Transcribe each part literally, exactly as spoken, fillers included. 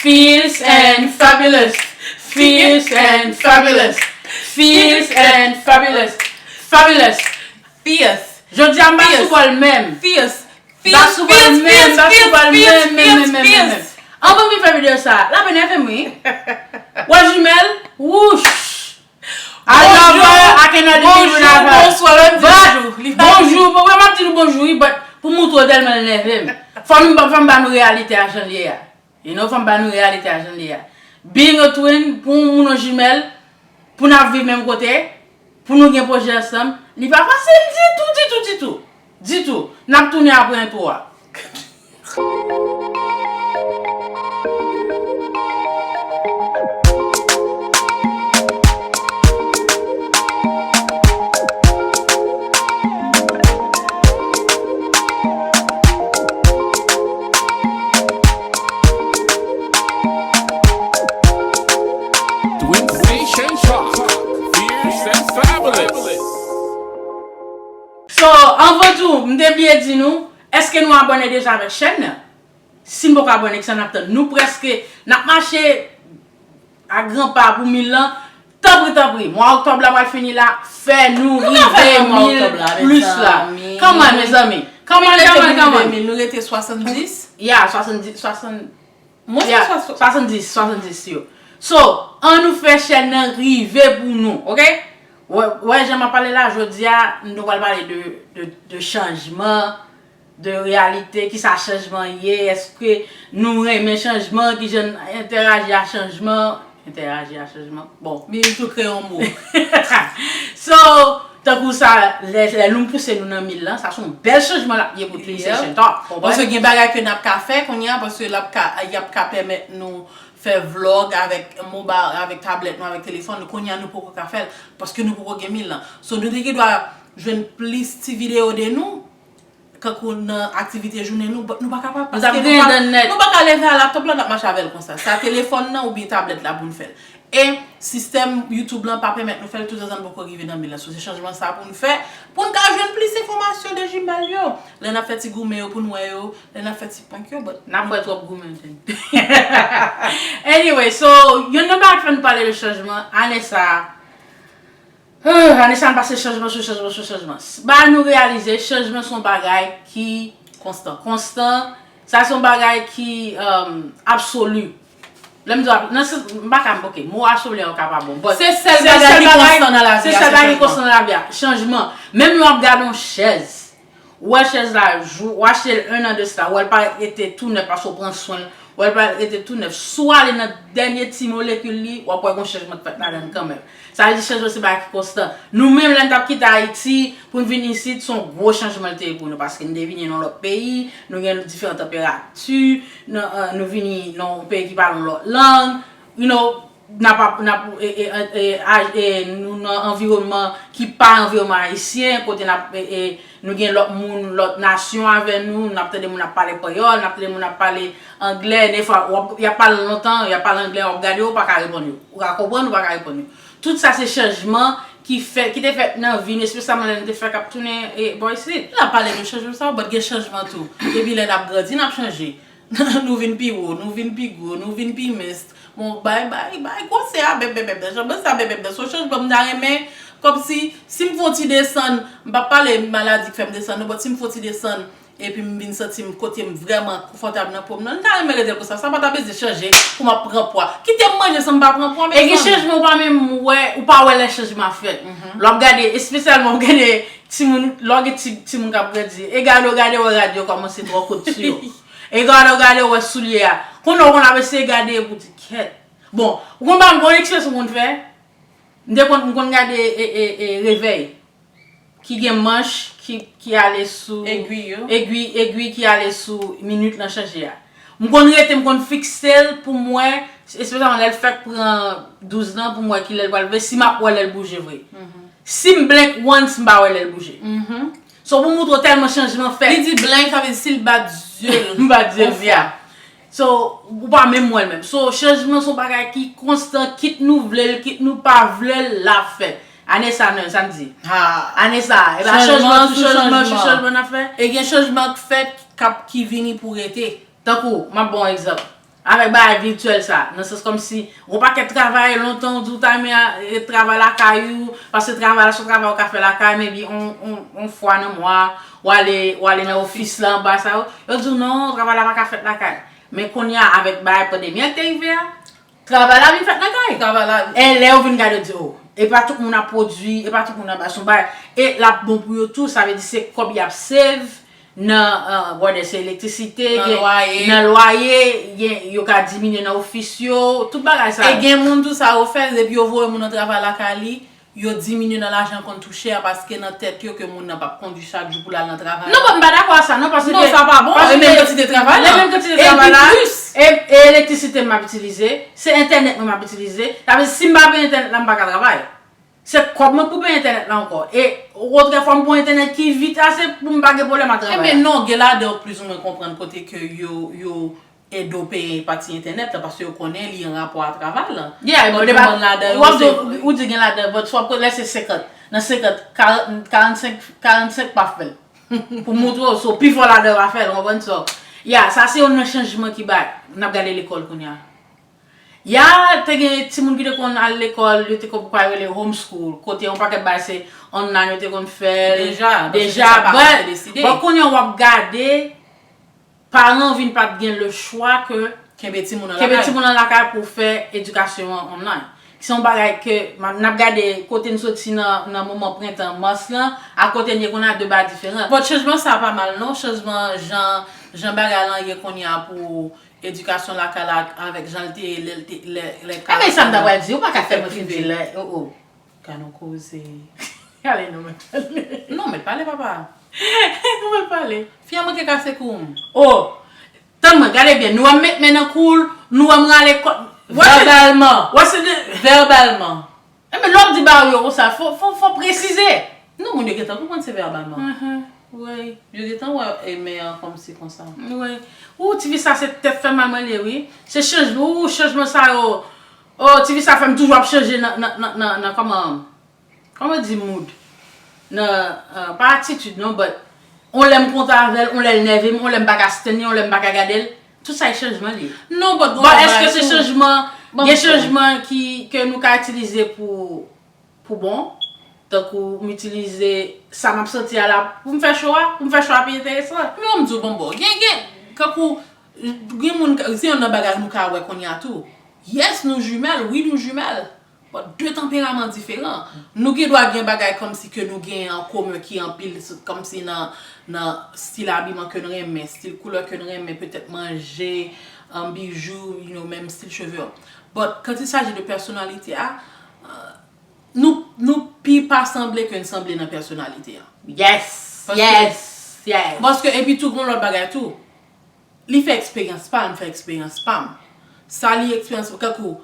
Fierce and fabulous. Fierce and fabulous. Fierce and fabulous. Fabulous. Fierce. Jodi a m pa sou bòl menm. Fierce. M pa sou bòl menm, m pa sou bòl menm, menm, menm, menm, menm. Anvan m vin fè videyo sa, l ap enève m wi. Wè jimèl, wouch. I love her, I cannot live without her. Bonjou, bonswa, lè m di bonjou. Bonjou, bon, mwen m ap di nou bonjou wi, but pou m montre w tèlman l nève m. Fò m, fò m ba nou reyalite a jan l ye a. You know, fò m ba nou reyalite a jan l ye a. Being a twin, pou yon moun yon jimèl, pou n ap viv menm kote, pou nou gen pwojè ansanm, li pa fasil ditou, ditou, ditou. Ditou. N ap tounen apre entwo a. Twin Nation Talk, fierce and fabulous. So, anvan tou, m te bliye di nou, èske nou abòne deja avèk chèn nan? Si n poko abòne, kisa n ap tann? Nou prèske, n ap mache a gran pa pou mil lan. Tanpri, tanpri, mwa òktòb la pral fini la, fè nou rive mil plis la. Come on, mezanmi. Come on, come on, come on. Nou rete swasanndis. Yeah, swasanndis, swasann, yeah, swasanndis, swasanndis yo. So, ann nou fè chèn nan rive pou nou, oke? Wè, wè, jan m ap pale la, jodi a, nou pral pale de, de, de chanjman, de reyalite, kisa chanjman ye, èske nou renmen chanjman, kijan n entèyaji a chanjman, entèyaji a chanjman, bon. Mimi tou kreye yon mo. So, tankou sa, lè, lè nou pouse nou nan mil lan, sa se yon bèl chanjman l ap ye pou Twin Session Talk. Konprann? Paske gen bagay ke n ap ka fè kounye a, paske l ap ka, y ap ka pèmèt nou fè vlog avèk moba-, avèk tablèt nou, avèk telefòn nou. Kounye a nou poko ka fè l, paske nou poko gen mil lan. So, nou te gen dwa jwenn plis ti videyo de nou, kankou nan aktivite jounen nou, but nou pa kapab, paske nou pa, nou pa ka leve a laptop la, n ap mache avè l konsa. Sa telefòn nan oubyen tablèt la pou n fè l. E sistèm YouTube lan pa pèmèt nou fè l, toutotan n poko rive nan mil lan. So, se chanjman sa pou n fè, pou n ka jwenn plis enfòmasyon de jimèl yo. Lè n ap fè ti goumen yo, pou n wè yo, lè n ap fè ti prank yo, but n ap wè twòp goumen, tande. Anyway, so, youn nan bagay k fè n pale de chanjman, ane sa a, Ah, ane sa n pase chanjman sou chanjman sou chanjman. S-, ba nou reyalize, chanjman se yon bagay ki konstan. Konstan. Sa se yon bagay ki, um, absoli. Lè m di w ap-, nan sans, m pa ka, oke, mo absoli an ka pa bon, but se sèl bagay ki konstan nan lavi a, se chanjman. Se sèl bagay ki konstan nan lavi a, chanjman. Menm lè w ap gade yon chèz, ou wè chèz la, jou, ou achte l un an de sa, ou wè l pa rete tou nèf paske w pran swen l, ou wè l pa rete tou nèf. Si w ale nan dènye ti molekil li, w ap wè gon chanjman k fèt ladan l kanmenm. Sa vle di chanjman se bagay ki konstan. Nou menm, lè n t ap kite Ayiti pou n vin isit, se yon gwo chanjman l te ye pou nou, paske n te vini nan yon lòt peyi, nou gen diferan tanperati, nou, eh, nou vini nan yon peyi ki pale yon lòt lang, you know, n ap, n ap, e, e, e, e, aj-, e, nou nan anviwònman ki pa anviwònman ayisyen, kote n ap, e, e, nou gen lòt moun, lòt nasyon avè nou, n ap tande moun ap pale kreyòl, n ap tande moun ap pale anglè, defwa, w ap, y ap pale lontan, y ap pale anglè, w ap gade yo, w pa ka reponn yo. Ou ka konprann, ou pa ka reponn yo. Tout sa se chanjman ki fè, ki te fèt nan vi n, espesyalman lè n te fèk ap tounen, e, bò isit. N ap pale de chanjman sa yo, but gen chanjman tou. Epi lè n ap grandi, n ap chanje. Nou vin pi wo, nou vin pi gwo, nou vin pi mens. Bon, bay, bay, bay, gwosè a, bèp, bèp, bèp, bèp, chanjman sa, bèp, bèp, bèp. Se yon chanjman m ta renmen, kòmsi, si m fè yon ti desann, m p ap pale maladi k fè m desann, non, but si m fè yon ti desann, epi m vin santi m kote m vrèman konfòtab nan po m nan, m ta renmen rete l konsa. Sa pa ta bezwen chanje pou m ap pran pwa. Kite m manje san m pa pran pwa, mezanmi. E gen chanjman ou pa menm wè, ou pa wè lè chanjman ap fèt. Lè w ap gade, espesyalman w gade timoun, lè w gen ti, timoun k ap grandi, e gade w gade w wè rad yo kòmanse twò kout sou yo. E gade w gade w wè soulye a. Kounye a w konn ap eseye gade epi w di, kèt. Bon, ou konn pa m gon eksperyans m konn fè? M te konn, m konn gade e, e, e, revèy ki gen manch ki, ki ale sou egwi yo. Egwi, egwi ki ale sou minit lan chanje a. M konn rete, m konn fikse l pou m wè, espesyalman lè l fèk pran douz lan, pou m wè kilè l pral rive, si m ap wè lè l bouje vre. Si m blink once, m pa wè lè l bouje. So, pou moutre w tèlman chanjman fèt. Li di blink, sa vle di si l bat zye l. M bat zye l, yeah. So, ou pa menm wè l menm. So, chanjman se yon bagay ki konstan, kit nou vle l, kit nou pa vle l, l ap fèt. Ane sa, non, sa m di. Ane sa, e pa chanjman sou chanjman sou chanjman n ap fè. E gen chanjman k fèt, k ap, ki vini pou rete. Tankou, m ap ba w yon egzanp. Avèk bagay vityèl sa, nan sans kòmsi yon pakèt travay, lontan ou di w ta renmen travay lakay ou, paske travay la se yon travay ou ka fè lakay, maybe on, on, on fwa nan mwa, w ale, w ale nan ofis la anba sa yo, yo di w non, travay la pa ka fèt lakay. Men kounye a, avèk bagay pandemi an ki te rive a, travay la vin fèt nan kay. Travay la. E lè yo vin gade, yo di, oh, e pa tout moun ap pwodui, e pa tout moun ap bay, se yon bagay. E l ap bon pou yo tou, sa vle di se kòb y ap save nan, uh, whether se elektrisite, nan lwaye, nan lwaye, gen, yo ka diminye nan ofis yo, tout bagay sa. E gen moun tou sa yo fè, depi yo voye moun nan travay lakay li, yo diminye nan lajan konn touche a paske nan tèt yo ke moun nan p ap kondui chak jou pou l al nan travay. Non, bon, m pa dakò a sa, non, paske non, sa pa bon, e menm kantite travay la. E menm kantite travay la, e, e elektrisite m ap itilize, se entènèt mwen m ap itilize. Sa vle di, si m pa peye entènèt la, m pa ka travay. Se kòb mwen pou peye entènèt la ankò. E otrefwa m pran entènèt ki vit ase pou m pa gen pwoblèm a travay la. Ebyen non, gen ladan yo plizoumwen konprann kote ke yo, yo ede w peye pati entènèt la, paske yo konnen li an rapò a travay la. Yeah, but bon, depa, demann ladan yo, w ap di, ou di gen ladan, but fò w ap lese senkant. Nan senkant, karant, karannsenk, karannsenk pa fè l. Pou montre w, so, pifò ladan yo pa fè l, w konprann sa. Yeah, sa se youn nan chanjman ki bay. N ap gade lekòl kounye a. Ya, te gen timoun ki te konn al lekòl, yo te konn pral rele homeschool, kote yon pakèt bagay se online yo te konn fè l deja, but, but kounye a w ap gade, paran vin pa t gen le chwa ke kenbe timoun nan lakay pou fè edikasyon an online. Se yon bagay ke n ap gade kote n soti nan, nan moman prentan, mas lan, a kote n ye kounye a, de bagay diferan. But chanjman sa a pa mal non, chanjman jan, jan bagay lan ye kounye a pou edikasyon lakay la avèk jan l te ye lè l te, lè, lè. Ebyen, sa m ta pral di, ou pa ka fè mwen fin di lè, oh, oh. Gad yon koze. Ale non, mèt pale. Non, mèt pale, papa. Ou mèt pale. Fi a manke kase kou m. Oh, tann mwen, gade byen, nou wè m met men nan kou l, nou wè m rale kò. Vèbalman. Wè se de. Vèbalman. Enben, lè w ap di bagay yo konsa, fò, fò, fò presize. Non, moun yo gentan konprann se vèbalman. Mhm. Wi. Yo gentan wè e men an kòmsi konsa. Wi. Ou, tifi sa se tèt fè mal mwen li ye, wi. Se chanjman, ou, chanjman sa yo. Oh, tifi sa fè m toujou ap chanje nan, nan, nan, nan, nan kòman, kòman di mood? Nan, ah, pa atitid non, but on lè m kontan avè l, on lè l nève m, on lè m pa ka stann li, on lè m pa ka gade l. Tout sa e chanjman li ye. Non, but gon bagay tou. But èske se chanjman, gen chanjman ki, ke nou ka itilize pou, pou bon? Tankou m itilize sa m ap santi a la pou m fè cho a, pou m fè cho a pi enteresan. Men m di w bon bò, gen, gen, kankou, gen moun, se youn nan bagay nou ka wè kounye a tou. Yes, nou jimèl, wi, nou jimèl. But de tanperaman diferan. Nou gen dwa gen bagay kòmsi ke nou gen an komen ki anpil, kòmsi nan, nan stil abiman ke n renmen, stil koulè ke n renmen, petèt manje, an bijou, you know, menm stil cheve. But quand il s'agit de pèsonalite a, euh, nou, nou pi pa sanble ke n sanble nan pèsonalite a. Yes, yes, yes. Paske, epi tou, gon lòt bagay tou. Li fè eksperyans pa l, m fè eksperyans pa m. Sa li eksperyans, kankou,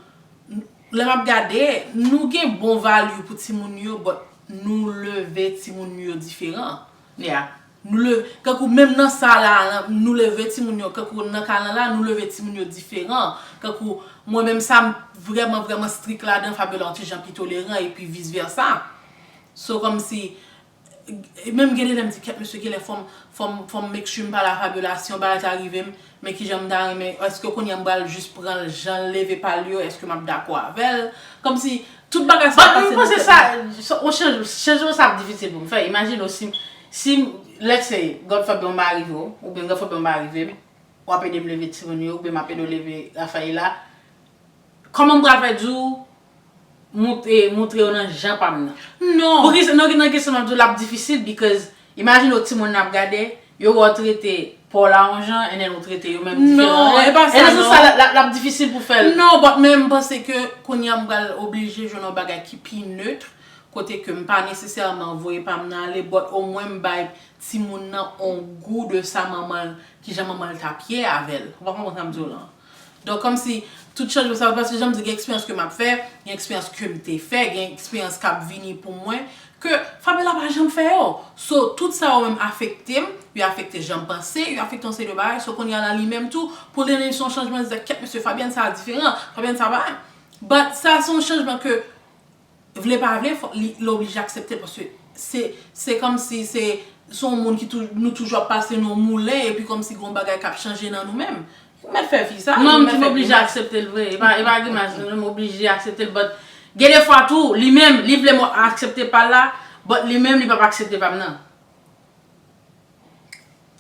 lè m ap gade, nou gen bon value pou timoun yo, but nou leve timoun yo diferan. Yeah. Nou leve, kankou, menm nan sa la, nou leve timoun yo, kankou, nan ka lan la, nou leve timoun yo diferan. Kankou, mwen menm sa, m vrèman, vrèman strik ladan, Fabiola yon ti jan pi toleran, epi vis vèsa. So, kòmsi, E menm gen de lè m di, kèt mesye, genlè fò m, fò m, fò m make sure m pale a Fabiola, si yon bagay ta rive m, men kijan m ta renmen, èske kounye a m pral jis pran l jan l leve pa l yo, èske m ap dakò avè l? Kòmsi, tout bagay sa ap pase nan tèt mwen. Bon, m panse sa, sa, on chanj-, chanjman sa ap difisil pou m fè. Imajine w si, si, let's say, God forbid yon bagay rive w, oubyen God forbid yon bagay rive m, w ap ede m leve timoun yo, oubyen m ap ede w leve Rafaela. Kòman m pral fè di w moutre, moutre yo nan jan pa m nan? Non. Poukisa, nan, nan kesyon m ap di w, l ap difisil, because imajine w timoun nan ap gade, yo wè w trete pa w la yon jan, and then ou trete yo menm diferan. Non, e pa sa, non. E nan sans sa, l ap, l ap, l ap difisil pou fè l. Non, but men m panse ke kounye a m pral oblije jwenn yon bagay ki pi neutre, kote ke m pa nesesèman voye pa m nan ale, but omwen m bay timoun nan on gou de sa manman l, kijan manman l t ap ye avè l. Ou pa konprann sa m di w lan? Donk, kòmsi, tout chanjman sa yo, paske jan m di, gen eksperyans ke m ap fè, gen eksperyans ke m te fè, gen eksperyans k ap vini pou mwen, ke Fabiola pa janm fè yo. So, tout sa yo menm afekte m, yo afekte jan m panse, yo afekte yon seri de bagay. So, kounye a la, li menm tou, pou li menm se yon chanjman, li di, kèt mesye, Fabienne sa a diferan, Fabienne sa a pa. But sa se yon chanjman ke vle pa vle, fò, li, li oblije aksepte l, paske se, se kòmsi se, se yon moun ki tou, nou toujou ap pase nan yon moulen, epi kòmsi gon bagay k ap chanje nan nou menm. Mèt fè fi sa. Non, m di m oblije aksepte l vre. E pa, e pa grimas, non, m oblije aksepte l. But, gen de fwa tou, li menm, li vle m aksepte pa l la, but li menm, li p ap aksepte pa m nan.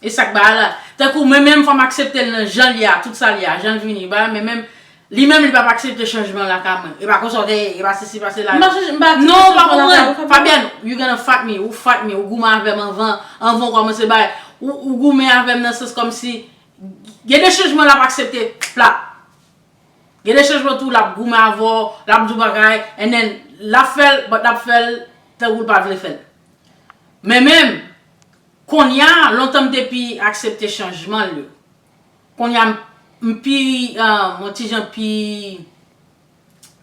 E sa k bagay la. Tankou mwen menm, fò m aksepte l nan jan l ye a, tout sa l ye a, jan l vini, bagay, men menm, li menm, li p ap aksepte chanjman lakay mwen. E pa konsa w te ye, e pa sesi, pa sela. Non, ou pa konprann. Fabienne, you gonna fight me, ou fight me, ou goumen avè m anvan, anvan w kòmanse bagay. Ou, ou goumen avè m nan sans kòmsi, gen de chanjman l ap aksepte, plap. Gen de chanjman tou, l ap goumen avè w, l ap di w bagay, and then, l ap fè l, but l ap fè l tankou l pa vle fè l. Men menm, kounye a, lontan m te pi aksepte chanjman l yo. Kounye a, m, m pi, um, yon ti jan pi,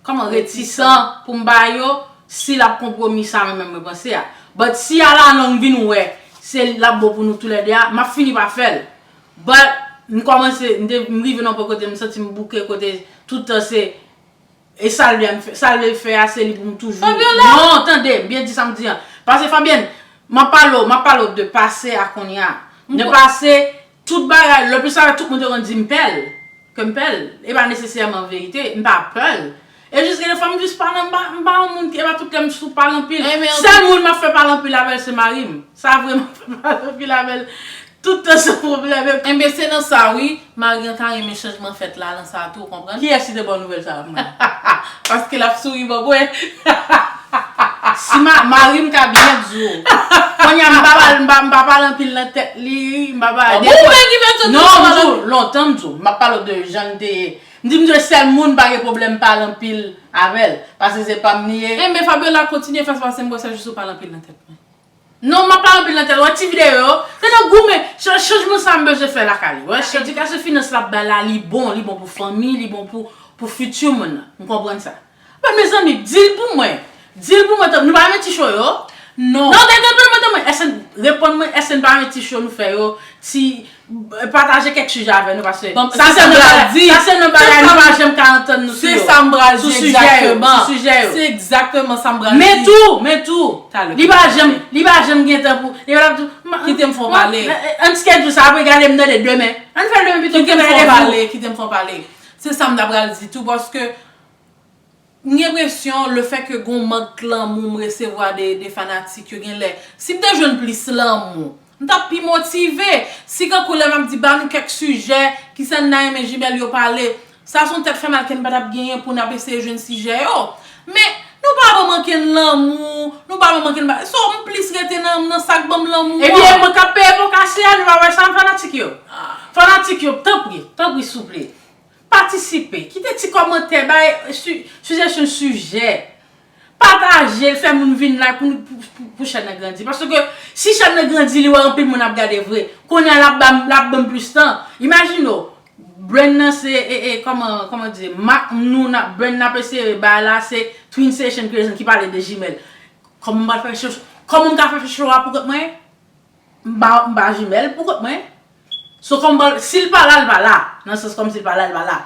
kòman, retisan pou m ba yo, si l ap konpwomi sa mwen menm mwen panse a. But si alalong vin wè, se l ap bon pou nou toulède a, m ap fini pa fè l. But, m kòmanse, m te, m rive nan yon kote, m santi m bouke kote, tout tan se, e sa l vle m fè, sa l vle fè a, se li pou m toujou. Fabiola! Non, tande, m byen di sa m di an. Paske Fabienne, m ap pale w, m ap pale w de pase a kounye a. De pase, tout bagay, le plus sa, tout moun te konn di m pè l. Ke m pè l. E pa nesesèman verite, m pa pè l. E jis gen de fwa m jis pale, m pa, m pa yon moun ki, e pa tout lè m sou pale anpil. Sèl moun m ap fè pale anpil avè l se mari m. Sa vre, m ap fè pale anpil avè l. Tout tan san pwoblèm. Enben, se nan sa wi, mari an ta renmen chanjman fèt la, lan sa tou, ou konprann? Kiyès ki te ba w nouvèl sa a, mwen? Paske l ap souri bò bwè. Si ma, mari m ka byen di w. Kounye a, m pa pale, m pa, m pa pale anpil nan tèt li, m pa pale. Bon, ou menm ki fè tout. Non, m di w, lontan m di w, m ap pale w de jan l te ye. M di m se sèl moun m pa gen pwoblèm pale anpil avè l. Paske se pa m li ye. Enben, Fabiola, kontinye fè sa, paske m kwè se jis ou pale anpil nan tèt mwen. Non, m ap pale anpil nan tèt. Wè ti videyo yo. Tande goumen. Chan-, chanjman sa m bezwen fè lakay li. Wè, edikasyon finans l ap bay la, li bon, li bon pou fanmi, li bon pou, pou fiti moun nan. M konprann sa. Men mezanmi, di l pou mwen. Di l pou mwen, tanpri. Nou pa renmen ti cho yo? Non. Non, tanpri, tanpri, tanpri. Èske n, reponn mwen, èske n pa renmen ti cho nou fè yo? Ti, pataje kèk sijè avè nou, paske sa se nan bagay, sa se nan bagay nou pa janm ka antann nou sou yo. Se sa m pral di, egzakteman. Sou sijè yo. Se egzakteman sa m pral di. Men tou, men tou. Li pa janm, li pa janm gen tan pou, li pa ap di, kite m fè w pale. Ann schedule sa, apre gade m tande demen. Ann fè l demen pito. Kite m fè w pale, kite m fè w pale. Se sa m ta pral di tou, paske m gen enpresyon, lefètke gon mank lanmou m resevwa de, de fanatik yo, genlè, si m te jwenn plis lanmou, m t ap pi motive. Si kankou lè m ap di ba nou kèk sijè, kisa n ta renmen jimèl yo pale, sa se yon tèt fè mal ke n pa t ap genyen pou n ap eseye jwenn sijè yo. Men, nou pa ban manke n lanmou, nou pa ban manke n ba, so, m plis rete nan, nan sa k ban m lanmou an. Ebyen, mwen k ap peye pou kase a, nou pa wè sa, fanatik yo. Fanatik yo, tanpri, tanpri, souple. Patisipe, kite ti kòmantè, bay su-, sijesyon sijè. Pataje l, fè moun vin la pou, pou, pou, pou chèn nan grandi. Paske si chèn nan grandi, li wè anpil moun ap gade vre. Kounye a l ap ban m, l ap ban m plis tan. Imajine w, brand nan se, e, e, kòman, kòman di, mak nou, n ap, brand n ap eseye bay la, se Twin Station Creation ki pale de jimèl. Kòman m pral fè cho, kòman m ka fè cho a pou kont mwen? M pa, m pa jimèl pou kont mwen. So, kòm, si l pa la, l pa la. Nan sans kòm si l pa la, l pa la.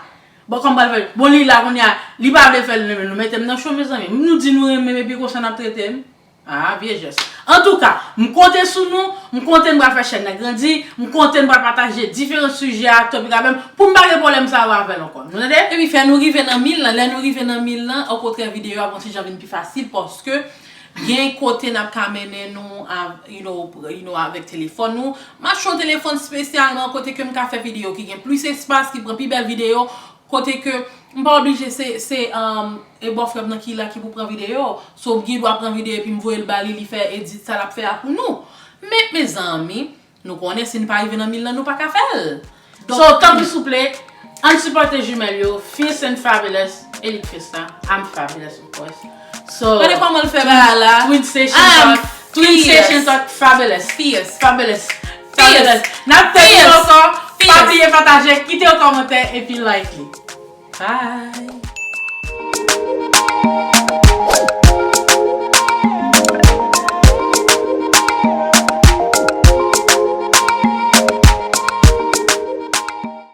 Bon, kòm pral fè, bon, li la kounye a, li pa vle fè l, nou, nou mete m nan cho, mezanmi. Nou di nou renmen m, epi konsa n ap trete m. Ah, vye jès. Antouka, m konte sou nou, m konte n pral fè chèn nan grandi, m konte n pral pataje diferan sijè ak topik avè m, pou m pa gen pwoblèm sa yo avè l ankò. Nou tande? Epi fè nou rive nan mil lan, lè nou rive nan mil lan, okontrè, videyo ap yon ti jan vin pi fasil, paske gen kote n ap ka mennen nou, a, you know, pr-, you know, avèk telefòn nou. M achte yon telefòn espesyalman kote ke m ka fè videyo ki gen plis espas, ki pran pi bèl videyo, kote ke m pa oblije se, se, um, e bòfrè m nan ki la ki pou pran videyo. So, m gen dwa pran videyo epi m voye l ba li, li fè edit sa l ap fè a pou nou. Men, mezanmi, nou konnen si n pa rive nan mil lan, nou pa ka fè l. So, tanpri souple, ann sipòte jimèl yo, Fierce and Fabulous, Elite Fiesta, I'm fabulous, of course. So, gade kòman l fè bagay la. Twin Station Talk, Twin Station Talk, fabulous. Fierce. Fabulous. Fabulous. N ap fè vin ankò, pa bliye pataje, kite yon kòmantè, epi like li. Bye.